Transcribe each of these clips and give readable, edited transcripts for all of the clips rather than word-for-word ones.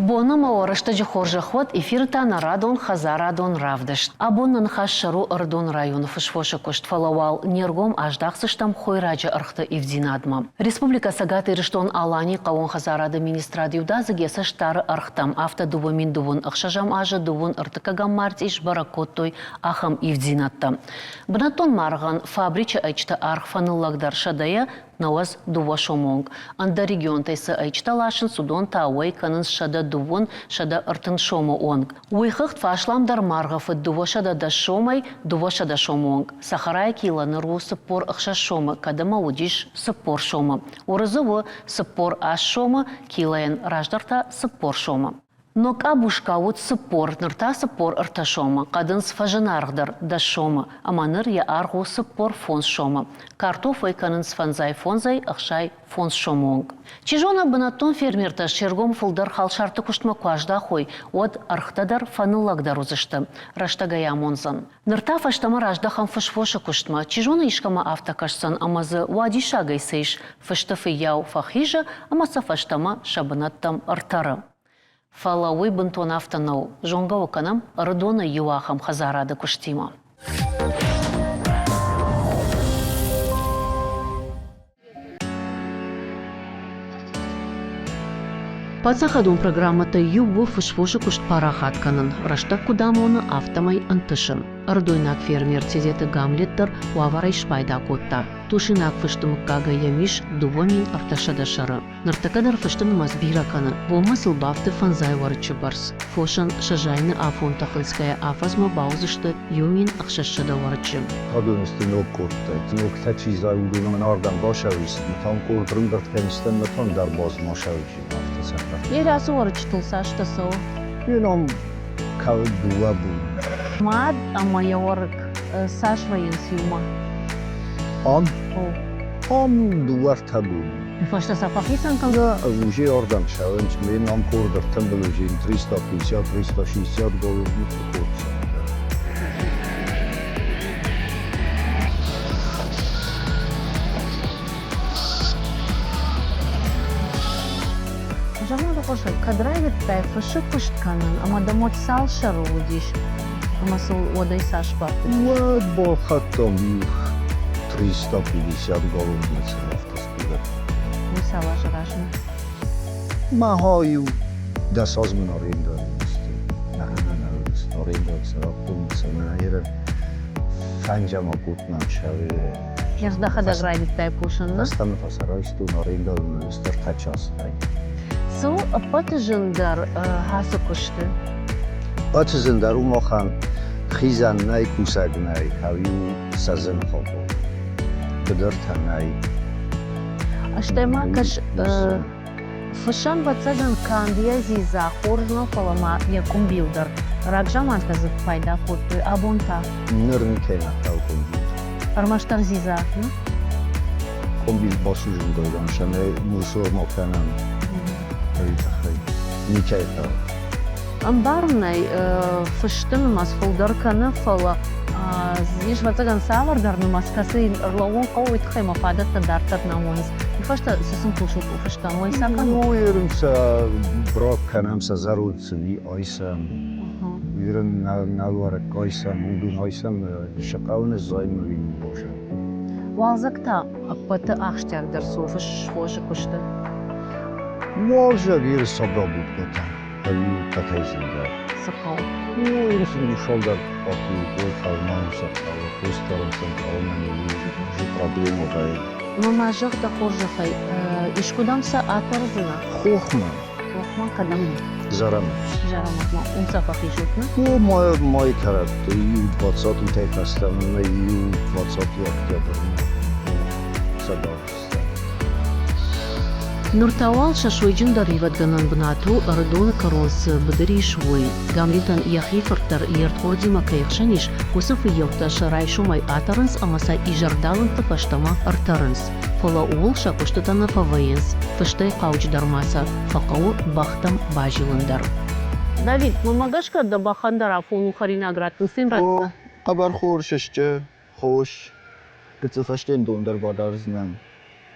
Бон ӕмӕ уӕ рӕстӕджы хорзӕх уӕд, эфиры та нӕ радон хӕдзарадон равдыст. Абон нӕ ныхас сӕр у Ӕрыдоны районы фысвосы куыст, фӕлӕ уал не ргом аздахдзыстӕм хойраджы ӕргъты ивддзинадмӕ. Республикӕ Цӕгат Ирыстон-Аланийы хъӕууон хӕдзарады министрад иудадзыг йӕ цӕст дары ӕргътӕм, афтӕ 2026 азы дыууын ӕртыккӕгӕм мартъи сбӕрӕг кодтой ахӕм ивддзинӕдтӕ. Бынӕттон маргъӕн фабричы ӕйчыты аргъ фӕныллӕгдӕр сӕдӕйӕ 92 сомы онг. Ӕндӕр регионтӕй цы ӕйчытӕ ласынц, уыдон та уӕй кӕнынц 130, 130 сомы онг. Уый хыгъд фӕасламдӕр маргъы фыд 210 сомӕй 200 сомы онг. Цӕхӕрайы кило ныр у 46 сомы, кӕд ӕмӕ уыдис 40 сомы. Уырыдзы у 48 сомы, килойӕн раздӕр та 40 сомы. Ног къабуска уыд 40, ныр та 43 сомы, хъӕдындз фӕзынаргъдӕр 10 сомы, ӕмӕ ныр йӕ аргъ у 45 сомы. Картоф уӕй кӕнынц фӕндзай фондзӕй 65 сомы онг. Чи зоны, бынӕттон фермертӕ се ргом фылдӕр халсарты куыстмӕ куы аздахой, уӕд ӕргътӕ дӕр фӕныллӕгдӕр уыдзысты, рӕстӕгӕй амондзӕн. Ныр та фӕстӕмӕ раздӕхӕм фысвосы куыстмӕ. Чи зоны, искӕмӕ афтӕ кӕсдзӕн, ӕмӕ дзы уадиссагӕй цы ис, фысты фыййау фӕхизы ӕмӕ сӕ фӕстӕмӕ сӕ бынӕттӕм ӕртӕры. Фӕлӕ уый бынтон афтӕ нӕу. Зонгӕ у кӕнӕм Ӕрыдоны иу ахӕм хӕдзарады куыстимӕ. Паддзахадон программӕтӕй иу у фысвосы куыст парахат кӕнын, рӕстӕг куыд амоны, афтӕмӕй ӕнтысы. Ӕрыдойнаг фермер Тедеты Гамлет дӕр уавӕрӕй спайда кодта. Тушинаг фысты мыггагӕй йӕм ис 2300 сӕры. Ныртӕккӕ дӕр фысты нымӕц бирӕ кӕны, бонмӕ сыл бафты фӕндзай уӕрыччы бӕрц. Фосӕн сӕ зайыны афонтӕ хынцгӕйӕ афӕдзмӕ бауыдзысты 1600 уӕрыччы. Адон сты ног къордтӕ. Ногтӕ чи зайы, уыдонӕн ардӕм бацӕуынц, там къорд рымбырд кӕнынц, там дӕр базмӕ сӕуынц, афтӕ сӕ. Йе ацы уӕрыччытыл цастӕ цӕуы? Йе ном кӕуы дыууӕ боны. Мад ӕмӕ йӕ уӕрыкк цас вӕййынц иумӕ? Ам? Ам дыууӕ-ӕртӕ боны. Фӕстӕ сӕ фӕхицӕн кӕнын? Уже ардӕм цӕуынц, ме нам къорд ӕртымбыл уже 350, 360 головы къорд цӕуы. Зӕгъ-ма, хорзӕй, кӕд райдыдтай фысы куыст кӕнын ӕмӕ дӕм уӕд цал сӕры уыдис ӕмӕ сыл уӕдӕй цас бафтыд? Уӕд балхӕдтам иу 350 головницы автоспират. Уый цал азы размӕ? Мӕ иу дӕс аз мын арендӕйы уыдысты. Арендӕйы сӕраппонд цӕмӕй фӕнзӕм акодтам сӕ. Дӕхӕдӕг райдыдтай кусын? Фӕстӕмӕ та сарӕзтон арендӕйы стыр час. Цы у ӕппӕты зындӕр ацы куысты? Ӕппӕты зындӕр у махӕн хизӕн нӕй, кусӕг нӕй, иу сӕ зын хъӕуы. Быдыртӕ нӕй. Стӕй ма кӕс, фысӕн, ӕвӕццӕгӕн, канд йӕ дзидза хорз нӕу, фӕлӕ ма йӕ къуымбил дӕр. Рагзамантӕ дзы пайда кодтой, абон та? Ныр никӕй нӕ хъӕуы къуымбил. Ӕрмӕстдӕр дзидза? Къуымбил басудзын гойгам, цӕмӕй мусор ма кӕнӕм, уый тыххӕй. Никӕй хъӕуы. Ӕмбарын ӕй, фысты нымӕц фылдӕр кӕны, фӕлӕ ис, ӕвӕццӕгӕн, цавӕрдӕр нымӕц, кӕцы йын ӕрлӕууын хъӕуы, уый тыххӕй мӕ фадӕттӕ дарддӕр нӕ амонынц. Уый фӕстӕ цы сын кусут фыстӕм, уый сӕ кӕнут? Ну, ерын сӕ брак кӕнӕм, сӕ зӕронд сын айсӕм. Ерын нӕлуарӕг айсӕм, уыдон айсӕм, сыкъау ныззайӕм ӕви босӕм. Уалдзӕг та ӕппӕты ахсджиагдӕр цы у фосы куысты? Уалдзӕг Иры сабрабудкӕтӕ. Ӕви зынгӕ. Цы хъӕуы? Ну, Иры шалдар хъӕуы, фӕлмӕн сӕ хъӕуы, хъусдарын сӕм хъӕуы, мӕнӕ проблема вӕййы. Ну, ма зӕгъ дӕ хорзӕхӕй, искуыдӕм сӕ атӕрдзынӕ? Хохмӕ. Хохмӕ кӕдӕм? Зӕрӕмӕ. Зӕрӕмӕ. Уым сӕ фӕхизут, нӕ? Ну, май кӕрӕтты иу двадцатый фӕстӕмӕ иу двадцатый октябрьмӕ сӕ давдзыстӕм. Ныр та уал сӕ сойджындӕр ивӕдгӕнӕн бынат у, Ӕрыдоны кӕрон цы быдыр ис, уый. Гамлетӕн йӕхи фырт дӕр йе рдхордимӕ кӕй хсӕн ис, уыцы фыййӕуттӕ сӕ райсомӕй атӕрынц ӕмӕ сӕ изӕрдалынгты фӕстӕмӕ ӕртӕрынц. Фӕлӕ ууыл сӕ куыстытӕ нӕ фӕвӕййынц, фыстӕй хъауджыдӕр ма сӕ фӕхъӕуы бӕхтӕм базилын дӕр. Давид, мӕнмӕ гӕсгӕ дӕ бӕхӕн дӕр афон у хӕринаг раттын. Цы йын ратдзынӕ? О, хъӕбӕр хорз сты, хос. Гыццыл фӕстейы дон дӕр бадардзынӕн.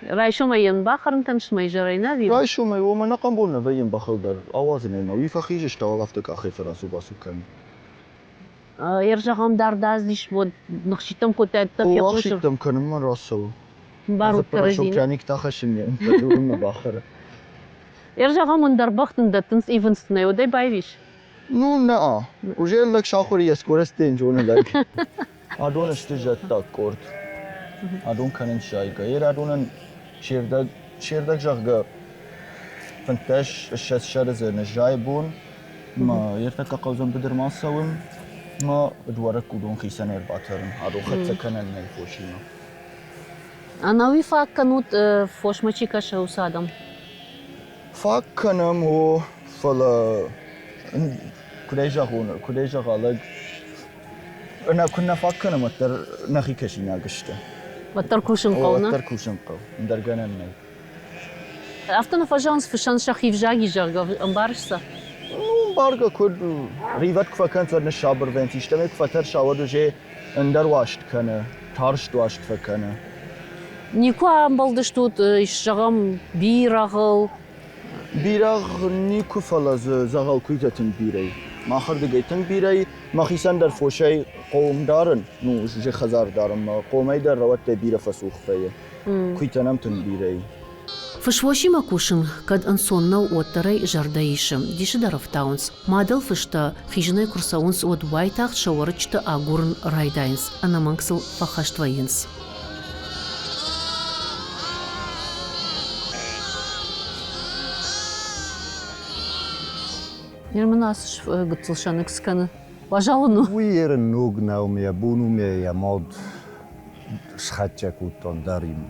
Райсомӕй йын бахӕрын кӕныс мӕ изӕрӕй нӕ ӕви? Райсомӕй уымӕ ӕнӕхъӕн бон нӕ вӕййӕм бӕхыл дӕр. Ауадзын ӕй мӕ уый фӕхизы, стӕй афтӕ къахӕй фӕрацу-бацу кӕны. Ӕрзӕгъӕм дард аздис, уӕд ныхситтӕм кодтай, О, ӕхситтӕм кӕнынмӕ рацӕуы. Барут кӕрӕдзийы. Пряниктӕ хӕссын йӕ фӕдурынмӕ бахӕры. Ӕрзӕгъӕм ӕндӕр бӕхтын дӕттынц ивынц нӕ, уӕд ӕй байвис? Ну, нӕ. Уже лӕг сахуыр йӕ скоростен зоны лӕг. Адон сты зӕдтаг къорд. Адон кӕнынц зайгӕ. Ер адонӕн се рдӕг, се рдӕг зӕгъгӕ, 15 ссӕдз сӕры дзы ныззайы бон. Ма ӕртӕккӕ хъӕудзӕн быдырмӕ цӕуын, ма дуарӕг уыдон хицӕн ӕрбатӕрын. Адон хӕццӕ кӕнӕн нӕй фосимӕ. Ӕнӕуи фаг кӕнут фосмӕ чи кӕсы, уыцы адӕм? Фаг кӕнӕм, о, фӕлӕ куыдӕй зӕгъон, куыдӕй зӕгъа лӕг, нӕ куы нӕ фаг кӕнӕм, уӕддӕр нӕхи кӕсинаг сты. Уӕддӕр кусын хъӕуы, нӕ? Уӕддӕр кусын хъӕуы, ӕндӕр гӕнӕн нӕй. Афтӕ нӕ фӕзӕгъынц, фысӕн сӕхи взаг и, зӕгъгӕ, ӕмбарыс сӕ? Ну, ӕмбаргӕ куыд, ривӕд куы фӕкӕнынц, уӕд ныссабыр вӕййынц, истӕмӕй куы фӕтӕрса, уӕд уже ӕндӕр уаст кӕны, тарст уаст фӕкӕны. Никуы амбӕлдыстут, зӕгъӕм, бирӕгъыл? Бирӕгъ никуы, фӕлӕ дзы дзӕгъӕл куыйтӕ тынг бирӕ и. Махырдыгӕй тынг бирӕ и. Мӕхицӕн дӕр фосӕй хъом дарын, ну, уже хӕдзар дарын, мӕ хъомӕй дӕр рӕуӕдтӕй бирӕ фӕцух вӕййы. Куыйтӕ нӕм тынг бирӕ и. Фысвосимӕ кусын кӕд ӕнцон нӕу, уӕддӕр ӕй зӕрдӕ исы. Дисы дӕр ӕфтауынц. Мадӕл фыстӕ хизынӕй куы рцӕуынц, уӕд уайтагъд сӕ уӕрыччыты агурын райдайынц, ӕнӕмӕнг сыл фӕхӕст вӕййынц. Ныр мын ацы гыццыл сӕныкк скӕны. Уазал ын у. Уый ерын ног нӕу, мӕ бон у мӕ йӕ мад схӕццӕ кодтон дӕр-имӕ.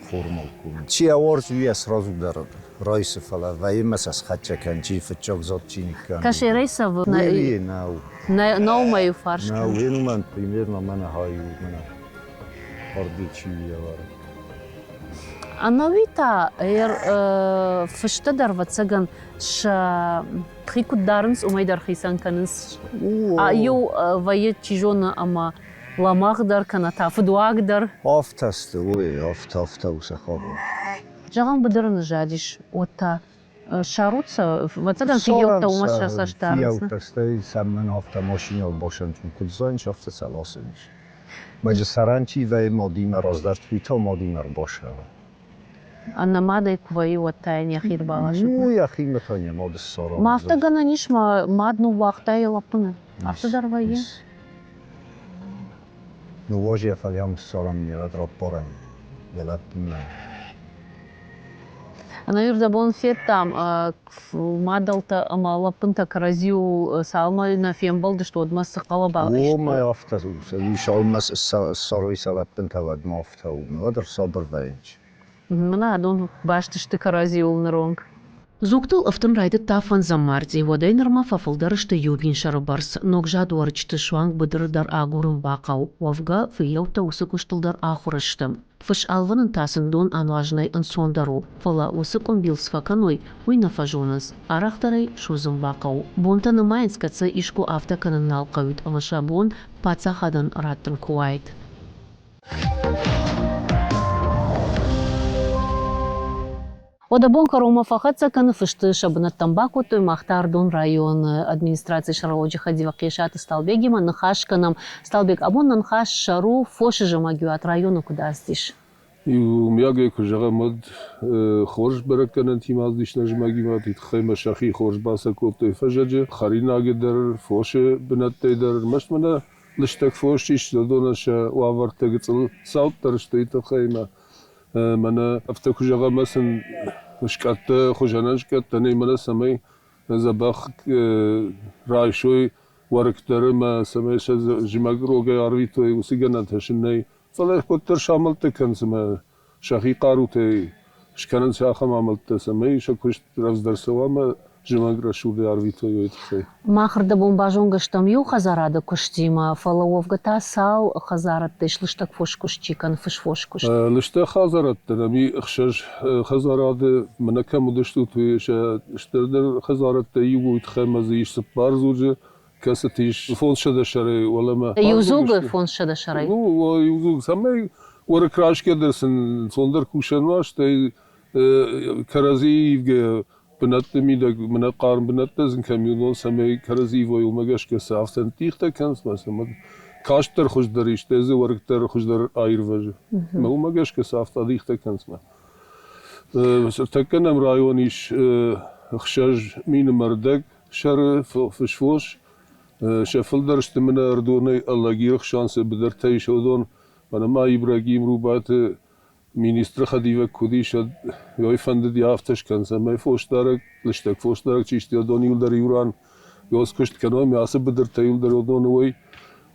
Формал Чи ауарзы, уый сразу дӕр райсы, фӕлӕ вӕййы мӕ сӕ схӕццӕ кӕн, чи фыццаг зад чи никкӕны. Кӕсерӕй цӕвы? Уый нӕу. Нӕу мӕ фарс. Нӕу, уымӕн примерно мӕнӕ хай у, мӕнӕ хъӕрды чи уӕвӕры. Ӕнӕуи та фыстӕ дӕр, ӕвӕццӕгӕн, сӕ хи куыд дарынц, уымӕй дӕр хицӕн кӕнынц. Иу вӕййы, чи зоны, ӕмӕ лӕмӕгъдӕр кӕнӕ та фыдуагдӕр. Афтӕ сты, уый, афтӕ, афтӕ у сӕ хабар. Зӕгъӕм, быдыры ныззадис, уӕд та ссарут сӕ, ӕвӕццӕгӕн, фиййӕуттӕ уымӕ сӕ цӕст дарынц. Фиййӕуттӕ, стӕй сӕ мӕн афтӕ машинӕйыл басӕнтын куыд зайынц, афтӕ сӕ ласынц. Мӕджы сӕрӕн чи вӕййы мадимӕ раздӕр, уый та мадимӕ ӕрбасӕры. Ӕнӕ мадӕй куы вӕййы, уӕд та йын йӕхи ӕрбаласы. Ну, йӕхимӕ та йӕ мад ссара. Ма афтӕ гӕнӕн ис, мӕ мад ныууагъта йӕ лӕппыны? Афтӕ дӕр вӕййы? Ныууадз йӕ, фӕлӕ йӕм ссарӕм йӕ раппарӕм йӕ лӕппынмӕ. Ӕнӕирдӕбон федтам, мадӕлтӕ ӕмӕ лӕппынтӕ кӕрӕдзиуыл цалынмӕ нӕ фембӕлдысты, уӕдмӕ цы хъӕлӕба Уомӕй афтӕ у, цалынмӕ ссарой сӕ лӕппынтӕ, уӕдмӕ афтӕ у. Уӕд ӕрсабыр вӕййынц. Мӕнӕ адон баст сты кӕрӕдзиуыл ныронг. Дзугтыл ӕфтын райдыдта фӕндзӕм мартъи, уӕдӕй нырмӕ фӕфылдӕр сты иу мин сӕры бӕрц. Ногзад уӕрыччыты суанг быдыры дӕр агурын бахъӕуы. Уӕвгӕ, фыййӕуттӕ уыцы куыстыл дӕр ахуыр сты. Фыс ӕлвынын та сын дон ануазынӕй ӕнцондӕр у, фӕлӕ уыцы къуымбил цы фӕкӕной, уый нӕ фӕзонынц. Арӕхдӕр ӕй судзын бахъӕуы. Бонтӕ нымайынц, кӕд сӕ искуы афтӕ кӕнын нал хъӕуид ӕмӕ сӕ бон паддзахадӕн раттын куы уаид. Уӕдӕ бон кӕронмӕ фӕхӕццӕ кӕны фысты сӕ бынӕттӕм бакодтой. Мах та Ӕрыдон районы администрацийы сӕргълӕууӕджы хӕдивӕг Хъесаты Сталбегимӕ ныхас кӕнӕм. Сталбег, абон нӕ ныхас сӕр у фосы зымӕгиуат районы куыд ацыдис? Иумиагӕй куы зӕгъӕм, уӕд хорз бӕрӕггӕнӕнтимӕ ацыдис нӕ зымӕгиуат, уый тыххӕй ма сӕхи хорз бацӕ кодтой фӕззӕджы хӕринагы дӕр, фосы бынӕттӕй дӕр. Ӕрмӕст мӕнӕ лыстӕг фос ис, уыдонӕн сӕ уавӕртӕ гыццыл цауддӕр сты, уый тыххӕй ма Мӕнӕ афтӕ куы зӕгъӕм, ӕмӕ сын скъӕттӕ хуызӕнӕн скъӕттӕ нӕй, мӕнӕ цӕмӕй дзӕбӕх райсой уӕрыкк дӕр ӕмӕ цӕмӕй сӕ зымӕг рогӕй арвитой, уыцы гӕнӕнтӕ сын нӕй. Фӕлӕ уӕддӕр самӕлттӕ кӕнынц ӕмӕ сӕхи хъарутӕй скӕнынц ахӕм амӕлттӕ, цӕмӕй сӕ куыст рӕвдздӕр цӕуа ӕмӕ зымӕг рӕсугъдӕй арвитой, уый тыххӕй. Мах ӕрдӕбон базонгӕ стӕм иу хӕдзарады куыстимӕ, фӕлӕ уӕвгӕ та цал хӕдзарадтӕ ис лыстӕг фоскуыст чи кӕны, фысфоскуыст? Лыстӕг хӕдзарадтӕ нӕм и ӕхсӕз хӕдзарады, мӕнӕ кӕм уыдыстут, уый сӕ стырдӕр хӕдзарадтӕй иу уый тыххӕй ӕмӕ дзы ис цыппар дзуджы, кӕцыты ис 500 сӕрӕй уӕлӕмӕ. Иу дзугы 500 сӕрӕй? Ну, иу дзуг, цӕмӕй Уӕрыкк райсгӕ дӕр сын ӕнцондӕр кусӕн уа, стӕй кӕрӕдзийы ивгӕ бынӕтты мидӕг мӕнӕ хъарм бынӕттӕ сын кӕм и, уыдон цӕмӕй кӕрӕдзи ивой, уымӕ гӕсгӕ сӕ афтӕ ныддихтӕ кӕнынц ӕмӕ сӕм каст дӕр хуыздӕр ис, стӕй дзы уӕрыкк дӕр хуыздӕр аирвӕзы. Ӕмӕ уымӕ гӕсгӕ сӕ афтӕ адихтӕ кӕнынц. Ныртӕккӕ нӕм район ис 6 000 ӕмӕ рдӕг сӕры фысвос. Сӕ фылдӕр сты мӕнӕ Ӕрыдонӕй Алагиры хсӕн цы быдыртӕ ис, уыдон. Мӕнӕ ма Ибрагим Рубаты министры хӕдивӕг куыд ис, уӕд ӕй фӕндыди афтӕ скӕн, цӕмӕй фосдарӕг, лыстӕг фосдарӕг чи сты, уыдон иуылдӕр иу ран куыст кӕной ӕмӕ ацы быдыртӕ иуылдӕр уыдон уой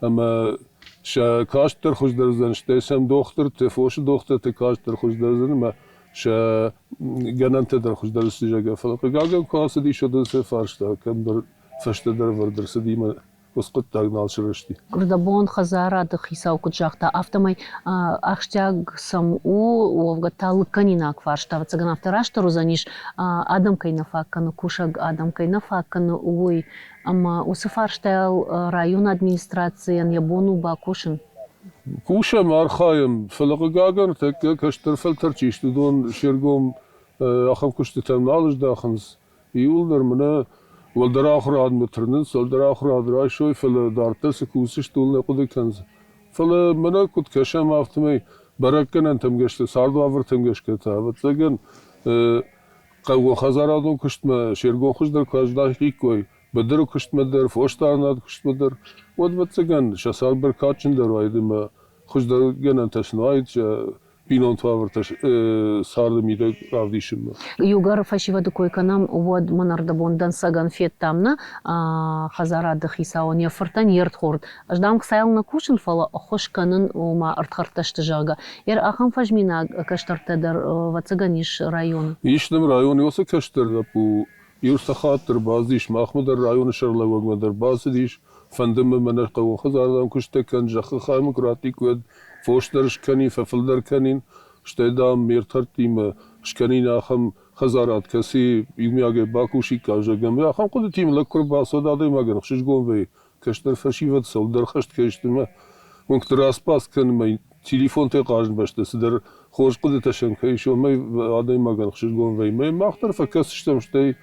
ӕмӕ сӕ каст дӕр хуыздӕр уыдзӕн, стӕй сӕм дохтырты, фосы дохтырты каст дӕр хуыздӕр уыдзӕн ӕмӕ сӕ гӕнӕнтӕ дӕр хуыздӕр сты, зӕгъгӕ. Фӕлӕ хъыгагӕн, куы ацыдис, уӕд ын сӕ фарста кӕмдӕр фӕстӕдӕр ӕвӕрд ӕрцыди ӕмӕ уыцы хъуыддаг нал сырӕзти. Рдӕбон хӕдзарады хицау куыд загъта, афтӕмӕй ахсджиаг сӕм у, уӕвгӕ та лыгкӕнинаг фарста, ӕвӕццӕгӕн, афтӕ растдӕр уыдзӕнис, адӕм кӕй нӕ фаг кӕны, кусӕг адӕм кӕй нӕ фаг кӕны, уый. Ӕмӕ уыцы фарстайыл районы администрацийӕн йӕ бон у бакусын. Кусӕм, архайӕм, фӕлӕ хъыгагӕн, тӕккӕ кӕстӕр фӕлтӕр чи сты, уыдон се ргом ахӕм куыстытӕм нал здахынц. Иууылдӕр мӕнӕ уӕлдӕр ахуырадмӕ тырнынц, уӕлдӕр ахуырад райсой, фӕлӕ дарддӕр цы кусдзысты, уыл нӕ хъуыды кӕнынц. Фӕлӕ мӕнӕ куыд кӕсӕм, афтӕмӕй бӕрӕггӕнӕнтӕм гӕсгӕ, цардуавӕртӕм гӕсгӕ та, ӕвӕццӕгӕн, хъӕууонхӕдзарадон куыстмӕ се ргом хуыздӕр куы аздахиккой, быдыры куыстмӕ дӕр, фосдарынады куыстмӕ дӕр, уӕд, ӕвӕццӕгӕн, сӕ цард бӕркадджындӕр уаид ӕмӕ хуыздӕр гӕнӕнтӕ сын уаид сӕ бинонты уавӕртӕ царды мидӕг равдисынмӕ. Иугӕр фӕсивӕды кой кӕнӕм, уӕд мӕн ӕрдӕбон дӕнцӕгӕн федтам нӕ хӕдзарады хицауӕн йӕ фыртӕн йе рдхорд. Ӕз, дам, хцайыл нӕ кусын, фӕлӕ ӕххуыс кӕнын, ома ӕрдхӕрдтӕ сты, зӕгъгӕ. Ер ахӕм фӕзминаг кӕстӕртӕ дӕр, ӕвӕццӕгӕн, ис районы. Ис нӕм районы уыцы кӕстӕр лӕппу иу сахат дӕр бацыдис, махмӕ дӕр районы сӕргълӕууӕгмӕ дӕр бацыдис, фӕнды мӕ мӕнӕ хъӕуы хӕдзардӕм куыстӕ кӕн, зӕххы хай мын куы раттиккой, уӕд фос дӕр скӕнин, фӕфылдӕр кӕнин, стӕй, дам, ме рдхӕрдтимӕ скӕнин ахӕм хӕдзарад, кӕцы иумиагӕй бакусиккам, зӕгъгӕ. Ӕмӕ ахӕм хъуыдытимӕ лӕг куы ӕрбацӕуӕд, адӕймагӕн ӕхсызгон вӕййы, кӕстӕр фӕсивӕд цӕуылдӕр хӕст кӕй сты ӕмӕ уынгты распас кӕнынмӕ телефонтӕй хъазын бӕсты цыдӕр хорз хъуыдытӕ сӕм кӕй ис, уымӕй адӕймагӕн ӕхсызгон вӕййы. Мӕ мах дӕр фӕкӕсдзыстӕм, стӕй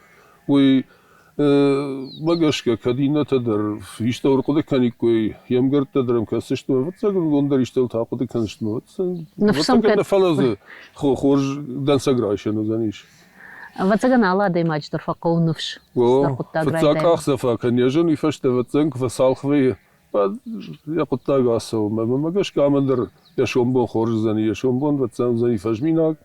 уый мӕ гӕсгӕ, кӕд иннӕтӕ дӕр истӕуыл хъуыды кӕниккой, йе мгӕрттӕ дӕр ӕм кӕсдзысты, ӕвӕццӕгӕн, уыдон дӕр истӕуыл та хъуыды кӕндзысты. Ӕвӕццӕгӕн, фӕлӕ дзы хорз дӕнцӕг райсӕн уыдзӕнис. Ӕвӕццӕгӕн, алы адӕймаджы дӕр фӕхъӕуы ныфс. О, фыццаг къахдзӕф акӕн, йӕ зын уый фӕстӕ, ӕвӕццӕгӕн, куы фӕцалх вӕййы, уӕд йӕ хъуыддаг ацӕуы. Мӕнмӕ гӕсгӕ, амӕн дӕр йӕ сомбон хорз уыдзӕни, йӕ сомбон, ӕвӕццӕгӕн, уыдзӕни фӕзминаг.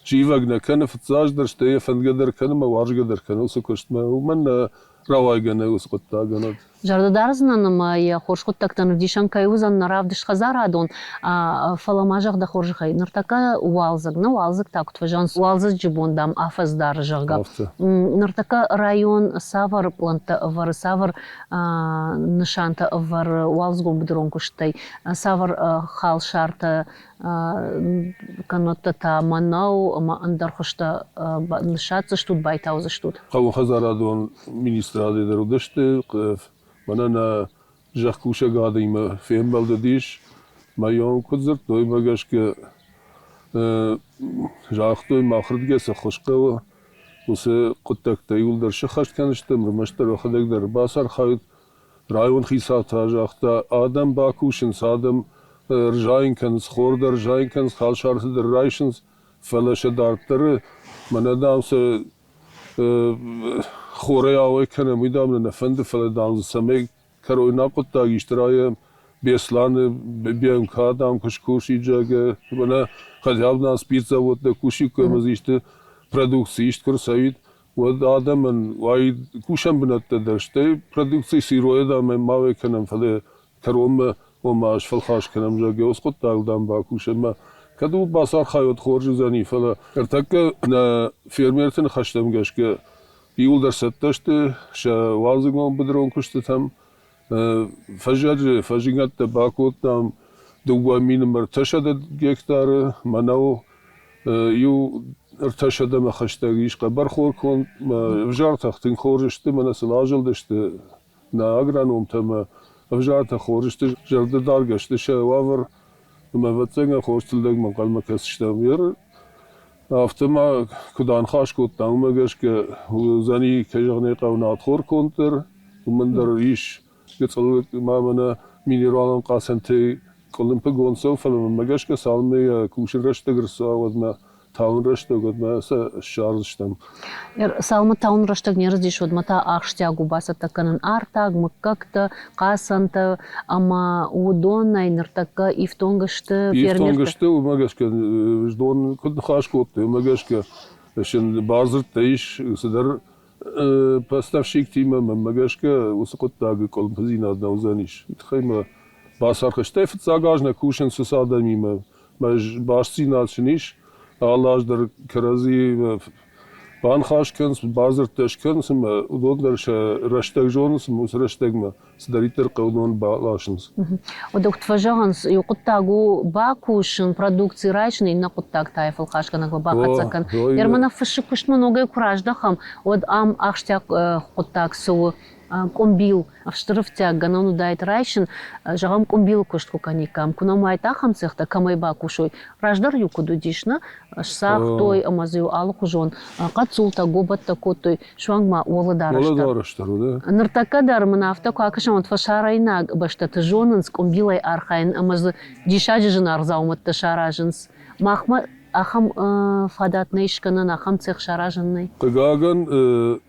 Зивӕг нӕ кӕны фыццаджыдӕр, стӕй йӕ фӕндгӕ дӕр кӕны ӕмӕ уарзгӕ дӕр кӕны уыцы куыстмӕ. Уымӕн нӕ рауайгӕ нӕй уыцы хъуыддагӕн. Зӕрдӕ дардзынӕн ӕмӕ йӕ хорз хъуыддӕгтӕн ӕвдисӕн кӕй уыдзӕн нӕ равдыст хӕдзарадон, фӕлӕ ма зӕгъ дӕ хорзӕхӕй, ныртӕккӕ уалдзӕг, нӕ уалдзӕг та куыд фӕзӕгъынц, уалдзӕджы бон, дам, афӕдз дары, зӕгъгӕ. Ныртӕккӕ район цавӕр пълӕнттӕ ӕвӕры, цавӕр нысантӕ ӕвӕры уалдзыгон быдырон куысттӕй, цавӕр халсартӕ кӕннодтӕ та мӕнӕу ӕмӕ ӕндӕр хуызтӕ ныссадздзыстут, байтаудзыстут? Хъӕууонхӕдзарадон министрады дӕр уыдысты. Мӕнӕ нӕ зӕхкусӕг адӕмимӕ фембӕлд уыдис. Мӕйон куыд дзырдтой, уымӕ гӕсгӕ загътой, махырдыгӕй цы ххуыс хъӕуы, уыцы хъуыддӕгтӕ иууылдӕр сыххӕст кӕндзыстӕм, ӕрмӕстдӕр уӕхӕдӕг дӕр бацархайут. Район хицау та загъта, адӕм бакусынц, адӕм ӕрзайын кӕнынц, хор дӕр ӕрзайын кӕнынц, халсарты дӕр райсынц, фӕлӕ сӕ дарддӕры, мӕнӕ, дам, сӕ хорӕй ауӕй кӕнӕм, уый, дам, нӕ нӕ фӕнды, фӕлӕ, дам, дзы цӕмӕй кӕройнаг хъуыддаг исты райӕм, Беслӕны БМК, дам, куы скусид, зӕгъгӕ, мӕнӕ хотя бы нӕ спиртзаводтӕ кусиккой ӕмӕ дзы исты продукци ист куы рцӕуид, уӕд адӕмӕн уаид кусӕн бынӕттӕ дӕр, стӕй продукци сыройӕ, дам, ма уӕй кӕнӕм, фӕлӕ кӕронмӕ ома сфӕлхас кӕнӕм, зӕгъгӕ, уыцы хъуыддагыл, дам, бакусӕм. Ӕмӕ кӕд ууыл бацархайод, хорз уыдзӕни, фӕлӕ ӕртӕккӕ нӕ фермерты ныхӕстӕм гӕсгӕ иууылдӕр цӕттӕ сты сӕ уалдзыгон быдырон куыстытӕм. Фӕззӕджы фӕззыгӕндтӕ бакодтам 2300 гектары мӕнӕу, иу ӕртӕсӕдӕмӕ хӕстӕг ис хъӕбӕрхор конд. Ӕвзартӕ тынг хорз сты, мӕнӕ сыл азылдысты нӕ агрономтӕ ӕмӕ ӕвзартӕ хорз сты, зӕрдӕдаргӕ сты сӕ уавӕр. Ӕмӕ, ӕвӕццӕгӕн, хорз тыллӕгмӕ ӕнхъӕлмӕ кӕсдзыстӕм. Афтӕ ма куыд аныхас кодтам, уымӕ гӕсгӕ уыдзӕни, кӕй зӕгъын ӕй хъӕуы, надхор конд дӕр, уымӕн дӕр ис гыццыл ма мӕнӕ минералон хъацӕнтӕй къуылымпыгонд цӕуы, фӕлӕ мӕнмӕ гӕсгӕ цалынмӕ йӕ кусын рӕстӕг ӕрцӕуа, уӕдмӕ тауын рӕстӕг, уӕдмӕ сӕ ссардзыстӕм. Цалынмӕ тауын рӕстӕг не рцыдис, уӕдмӕ та ахсджиаг у бацӕттӕ кӕнын артаг, мыггӕгтӕ, хъацӕнтӕ ӕмӕ уыдонӕй ныртӕккӕ ифтонг сты фермертӕ. Ифтонг сты, уымӕ гӕсгӕ знон куыд ныхас кодтой, уымӕ гӕсгӕ сын бардзырдтӕ ис цыдӕр поставщиктимӕ, мӕнмӕ гӕсгӕ, уыцы хъуыддаджы къуылымпыдзинад нӕ уыдзӕнис. Уый тыххӕй мӕ бацархайд. Фыццаг аз нӕ кусынц уыцы адӕмимӕ. Мӕ бастдзинад сын ис, алы аз дӕр кӕрӕдзиимӕ баныхас кӕнынц, бадзырдтӕ скӕнынц ӕмӕ уыдон дӕр сӕ рӕстӕг зонынц ӕмӕ уыцы рӕстӕгмӕ цыдӕриддӕр хъӕуы, уыдон баласынц. Уӕдӕ куыд фӕзӕгъынц, иу хъуыддаг у бакусын, продукци райсын, иннӕ хъуыддаг та йӕ фӕлхасгӕнӕгмӕ бахӕццӕ кӕн. Герман фысы куыстмӕ ногӕй куы раздӕхӕм, уӕд ам ахсджиаг хъуыддаг цы у, къуымбил, стыр ӕфтиаг гӕнӕн уыдаид райсын, зӕгъӕм, къуымбилы куыст куы кӕниккам, куы нӕм уаид ахӕм цехтӕ, кӕмӕй бакусой. Раздӕр-иу куыд уыдис, нӕ? Сцагътой ӕмӕ дзы-иу алыхуызон хъӕццултӕ, гобӕттӕ кодтой, суанг ма уӕлӕдарӕс дӕр. Уӕлӕдарӕс дӕр, уыд? Ныртӕккӕ дӕр мын афтӕ куы акӕсӕм, уӕд фӕсарӕйнаг бӕстӕты зонынц къуымбилӕй архайын ӕмӕ дзы диссаджы зынаргъ дзаумӕттӕ саразынц. Махмӕ ахӕм фадат нӕй скӕнӕн, ахӕм цех саразӕн нӕй. Хъыгагӕн,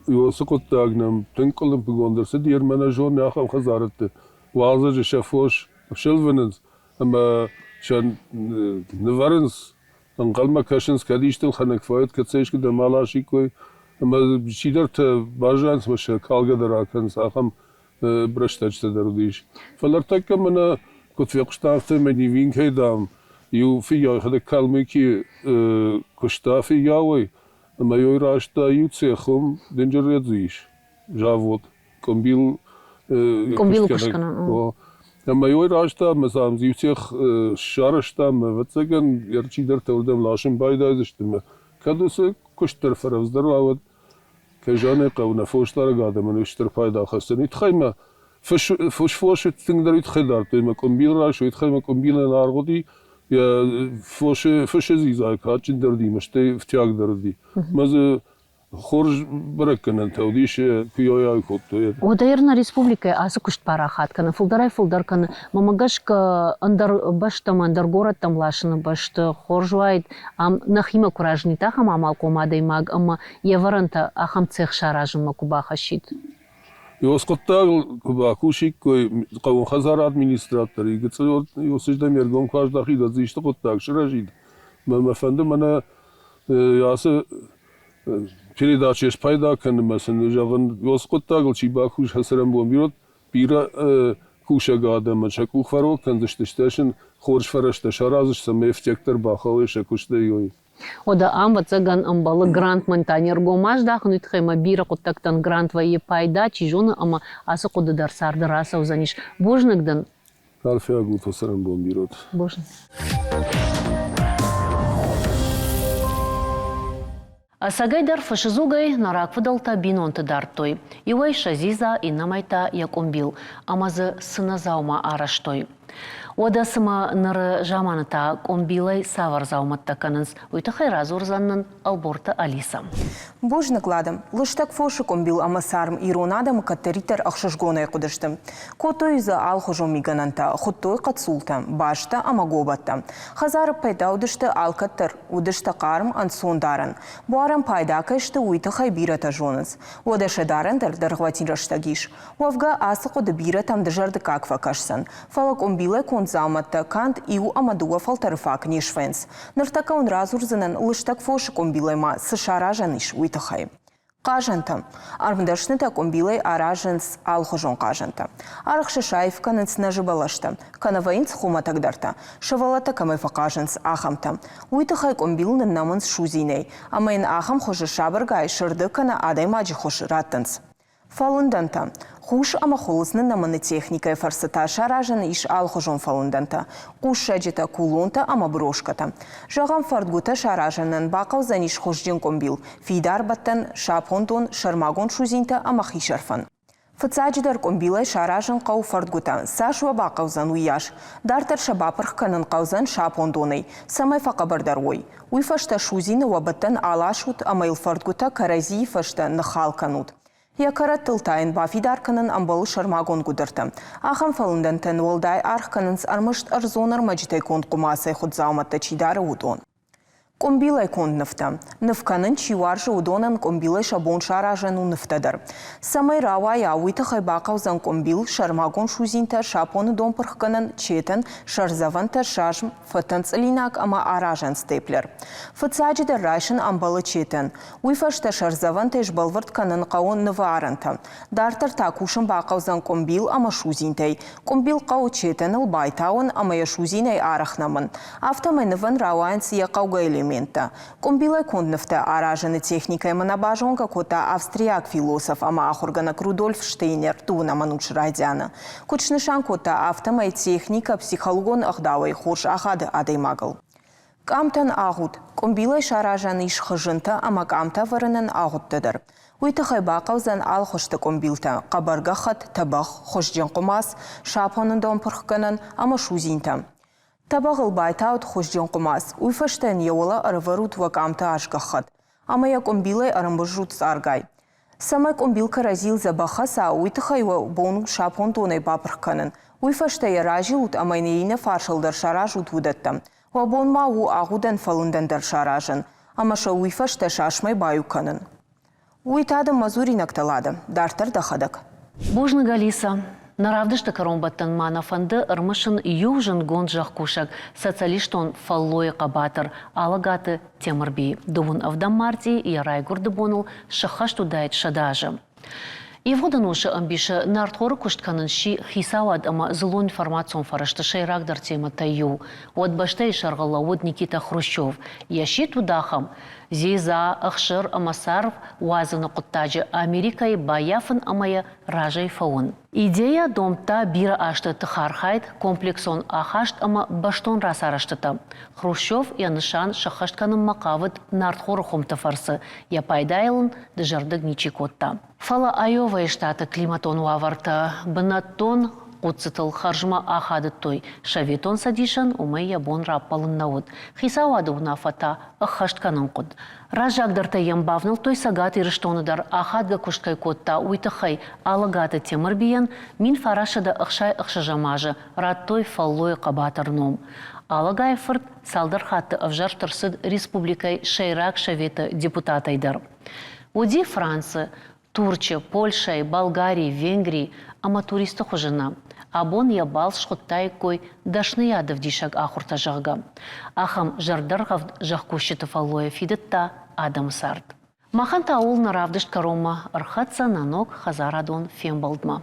Уыцы хъуыддаг нӕм тынг къуылымпыгонд ӕрцыди, ӕмӕ нӕ зоны ахӕм хӕдзарӕдты уалдзӕджы сӕ фос сӕлвынынц ӕмӕ сӕ нывӕрынц, ӕнхъӕлмӕ кӕсынц, кӕд исты ӕлхӕнӕг фӕуӕд, кӕд сӕ искуыдӕм аласиккой. Ӕмӕ чидӕртӕ баззайынц ӕмӕ сӕ калгӕ дӕр акӕнынц, ахӕм рӕстӕджытӕ дӕр уыдис. Фӕлӕ ӕртӕккӕ мӕнӕ куыд фехъуыстам, афтӕмӕй Невинкӕйы, дам, иу фыййау йӕхӕдӕг Калмыкийы куыста фыййауӕй, Ӕмӕ ёй райста иу цех, уым дынджыр редзы ис завод, къуымбил Къуымбилы куыст кӕнӕн. Ӕмӕ ёй райста ӕмӕ сӕм иу цех сарӕзта ӕмӕ, ӕвӕццӕгӕн, чидӕртӕ уырдӕм ласын байдайдзысты ӕмӕ кӕд уыцы куыст дӕр фӕрӕвдздӕр уа, уӕд, кӕй зӕгъын ӕй хъӕуы, нӕ фосдарӕг адӕмӕн стыр пайда хӕсдзӕн. Уый тыххӕй ма фос тынгдӕр уый тыххӕй дардтой ӕмӕ къуымбил райсой, уый тыххӕй ӕмӕ къуымбилӕн аргъ уыди, йӕ фосы фысы дзидзайы кадджындӕр уыди ӕмӕ стӕй ӕфтиагдӕр уыди. Ӕмӕ дзы хорз бӕрӕггӕнӕнтӕ уыдис, куы кодтой. Уӕдӕ нӕ республикӕйы ацы куыст парахат кӕны, фылдӕрӕй-фылдӕр кӕны. Мӕнмӕ гӕсгӕ, ӕндӕр бӕстӕм, ӕндӕр горӕттӕм ласыны бӕсты хорз уаид, ам нӕхимӕ куы разынид ахӕм амалхъом адӕймаг ӕмӕ йе вӕрӕнтӕ ахӕм цех саразынмӕ куы бахӕссид. Ёс хъуыддагыл куы бакусиккой хъӕууонхӕдзарады министрад дӕр, гыццыл ёсыздӕм ӕргом куы аздахид, уӕд дзы исты хъуыддаг сырӕзид. Мӕ мӕ фӕнды мӕнӕ ацы передачӕйӕ спайда кӕнынмӕ сын зӕгъын, ёс хъуыддагыл чи бакуса цӕрӕнбон бирӕ, бирӕ кусӕг адӕмӕн сӕ къух фӕрог кӕндзысты, стӕй сын хорз фӕрӕзтӕ сараздзысты, цӕмӕй ӕфтиӕгтӕ ӕрбахауой сӕ куыстӕй. Уӕдӕ ам, ӕвӕццӕгӕн, ӕмбӕлы грантмӕ та не ргом аздахын, уый тыххӕй ма бирӕ хъуыддӕгтӕн грант вӕййы пайда, чи зоны, ӕмӕ ацы хъуыды дӕр царды рацӕудзӕнис. Бузныг дын. Арфӕйаг ут, цӕрӕнбон бирӕ. Бузныг. Ӕцӕгӕйдӕр фысыдзугӕй нӕ рагфыдӕлтӕ бинонты дардтой. Иуӕй сӕ дзидза, иннӕмӕй та йӕ къуымбил, ӕмӕ дзы цы нӕ дзаума арӕзтой. Уӕдӕ цымӕ ныры заманы та къуымбилӕй цавӕр дзаумӕттӕ кӕнынц, уый тыххӕй радзурдзӕн нын Ӕлборты Алисӕ. Бузныг, Лада. Лыстӕг фосы къуымбил ӕмӕ царм ирон адӕмы кӕддӕриддӕр ӕхсызгонӕй хъуыдысты. Кодтой дзы алыхуызон мигӕнӕнтӕ, хуыдтой хъӕццултӕ, базтӕ ӕмӕ гобӕттӕ. Хӕдзары пайда уыдысты алкӕддӕр, уыдысты хъарм, ӕнцондарӕн. Буарӕн пайда кӕй сты, уый тыххӕй бирӕтӕ зонынц. Уӕдӕ сӕ дарӕн дӕр дӕргъвӕтин рӕстӕг ис. Уӕвгӕ, ацы хъуыды бирӕтӕм дызӕрдыггаг фӕкӕсдзӕн. Фӕлӕ къуымбилӕй конд дзаумӕттӕ канд иу ӕмӕ дыууӕ фӕлтӕры фаг не свӕййынц. Ныртӕккӕ уын радзурдзынӕн, лыстӕг фосы къуымбилӕй ма цы саразӕн ис, уый тыххӕй. Хъазӕнтӕ. Ӕрмдӕснытӕ къуымбилӕй аразынц алыхуызон хъазӕнтӕ. Арӕх сӕ саив кӕнынц нӕзы бӕлӕстӕ, кӕнӕ вӕййынц хуымӕтӕгдӕртӕ, сывӕллӕттӕ кӕмӕй фӕхъазынц, ахӕмтӕ. Уый тыххӕй къуымбил ныннӕмынц судзинӕй, ӕмӕ йын ахӕм хуызы сабыргай сырды кӕнӕ адӕймаджы хуыз раттынц. Фӕлындӕнтӕ. Хус ӕмӕ хуылыдз ныннӕмыны техникӕйы фӕрцы та саразӕн ис алыхуызон фӕлындӕнтӕ, хъуссӕджытӕ, кулонтӕ ӕмӕ брошкӕтӕ. Зӕгъӕм, фӕрдгуытӕ саразынӕн бахъӕудзӕнис хуызджын къуымбил, фидар бӕттӕн, сапондон, сӕрмагонд судзинтӕ ӕмӕ хисӕрфӕн. Фыццаджыдӕр къуымбилӕй саразын хъӕуы фӕрдгуытӕ, цас уӕ бахъӕудзӕн, уыйас. Дарддӕр сӕ бапырх кӕнын хъӕудзӕн сапондонӕй, цӕмӕй фӕхъӕбӕрдӕр уой. Уый фӕстӕ судзины уӕ бӕттӕн аласут ӕмӕ йыл фӕрдгуытӕ кӕрӕдзийы фӕстӕ ныххал кӕнут. Йӕ кӕрӕттыл та йын бафидар кӕнын ӕмбӕлы сӕрмагонд гуыдыртӕ. Ахӕм фӕлындӕнтӕн уӕлдай аргъ кӕнынц ӕрмӕст ӕрдзон ӕрмӕджытӕй конд хъуымацӕй хуыд дзаумӕттӕ чи дары, уыдон. Къуымбилӕй конд нывтӕ. Ныв кӕнын чи уарзы, уыдонӕн къуымбилӕй сӕ бон саразӕн у нывтӕ дӕр. Цӕмӕй рауайа, уый тыххӕй бахъӕудзӕн къуымбил, сӕрмагонд судзинтӕ, сапоны донпырхгӕнӕн, четӕн, сӕрдзӕвӕнтӕ, сазм, фӕтӕн цъылинаг ӕмӕ аразӕн степлер. Фыццаджыдӕр райсын ӕмбӕлы четӕн. Уый фӕстӕ сӕрдзӕвӕнтӕй сбӕлвырд кӕнын хъӕуы нывы арӕнтӕ. Дарддӕр та кусын бахъӕудзӕн къуымбил ӕмӕ судзинтӕй. Къуымбил хъӕуы четӕныл байтауын ӕмӕ йӕ судзинӕй арӕх нӕмын. Афтӕмӕй нывӕн рауайынц йӕ хъӕугӕ элементтӕ. Къуымбилӕй конд нывтӕ аразыны техникӕимӕ нӕ базонгӕ кодта австриаг философ ӕмӕ ахуыргӕнӕг Рудольф Штейнер дыууынӕм ӕнусы райдианы. Куыд снысан кодта, афтӕмӕй техникӕ психологон ӕгъдауӕй хорз ахады адӕймагыл. Къамтӕн агъуд. Къуымбилӕй саразӕн ис хызынтӕ ӕмӕ къамтӕ ӕвӕрынӕн агъудтӕ дӕр. Уый тыххӕй бахъӕудзӕн алыхуызты къуымбилтӕ, хъӕбӕр гӕххӕтт, тӕбӕгъ, хуызджын хъуымац, сапоны донпырхгӕнӕн ӕмӕ судзинтӕ. Тӕбӕгъыл байтаут хуызджын хъуымац, уый фӕстӕ йын йӕ уӕлӕ ӕрӕвӕрут уӕ къамты асгӕххӕтт ӕмӕ йӕ къуымбилӕй ӕрӕмбырзут цъаргай. Цӕмӕй къуымбил кӕрӕдзийыл дзӕбӕх хӕца, уый тыххӕй уӕ бон у сапондонӕй бапырх кӕнын. Уый фӕстӕ йӕ разилут ӕмӕ йын йӕ иннӕ фарсыл дӕр саразут уыдӕттӕ. Уӕ бон ма у агъудӕн фӕлындӕн дӕр саразын ӕмӕ сӕ уый фӕстӕ сасмӕй баиу кӕнын. Уый та дын мӕ дзуринӕгтӕ, Лада, дарддӕр дӕхӕдӕг. Бузныг, Алиса. Нӕ равдысты кӕронбӕттӕн ма нӕ фӕнды ӕрмысын иу зындгонд зӕхкусӕг, социалистон фӕллойы хъӕбатыр Алӕгаты Темырби. Дыууын ӕвдӕм мартъи йӕ райгуырды боныл сӕххӕст уыдаид 100 азы. Ивгъуыд ӕнусы ӕмбисы нартхоры куыст кӕнын сси хицауад ӕмӕ дзыллон информацион фӕрӕзты сӕйрагдӕр темӕтӕй иу. Уӕд бӕстӕйы сӕргъы лӕууыд Никита Хрущев. Йӕ сидт уыд ахӕм: дзидза, ӕхсыр ӕмӕ царв уадзыны хъуыддаджы Америкӕйы баййафын ӕмӕ йӕ разӕй фӕуын. Идейӕ домдта бирӕ азты тыхархайд, комплексон ахаст ӕмӕ бӕстон рацарӕзтытӕ. Хрущев йӕ нысан сӕххӕст кӕнынмӕ хъавыд нартхоры хуымты фӕрцы, йӕ пайдайыл ын дызӕрдыг ничи кодта. Фӕлӕ Айовӕйы штаты климатон уавӕртӕ бынӕттон хъуццытыл хӕрзмӕ ахадыдтой. Советон Цӕдисӕн уымӕй йӕ бон раппӕлын нӕ уыд. Хицауады уынаффӕ та ӕххӕст кӕнын хъуыд. Раззагдӕртӕ йӕм бавнӕлдтой Цӕгат Ирыстоны дӕр ахадгӕ куыст кӕй кодта, уый тыххӕй Алӕгаты Темырбийӕн 1966 азы радтой фӕллойы хъӕбатыр ном. Алӕгайы фырт цалдӕр хатты ӕвзӕрст ӕрцыд республикӕйы Сӕйраг Советы депутатӕй дӕр. Уыди Францы, Турчы, Польшӕйы, Болгарийы, Венгрийы ӕмӕ туристы хуызы нӕ. Абон йӕ балц схуыдтаиккой дӕсныйадӕвдисӕг ахуыртӕ, зӕгъгӕ. Ахӕм зӕрдӕргъӕвд зӕхкусджыты фӕллойӕ фидыдта адӕмы цард. Махӕн та ууыл нӕ равдыст кӕронмӕ ӕрхӕццӕ нӕ ног хӕдзарадон фембӕлдмӕ.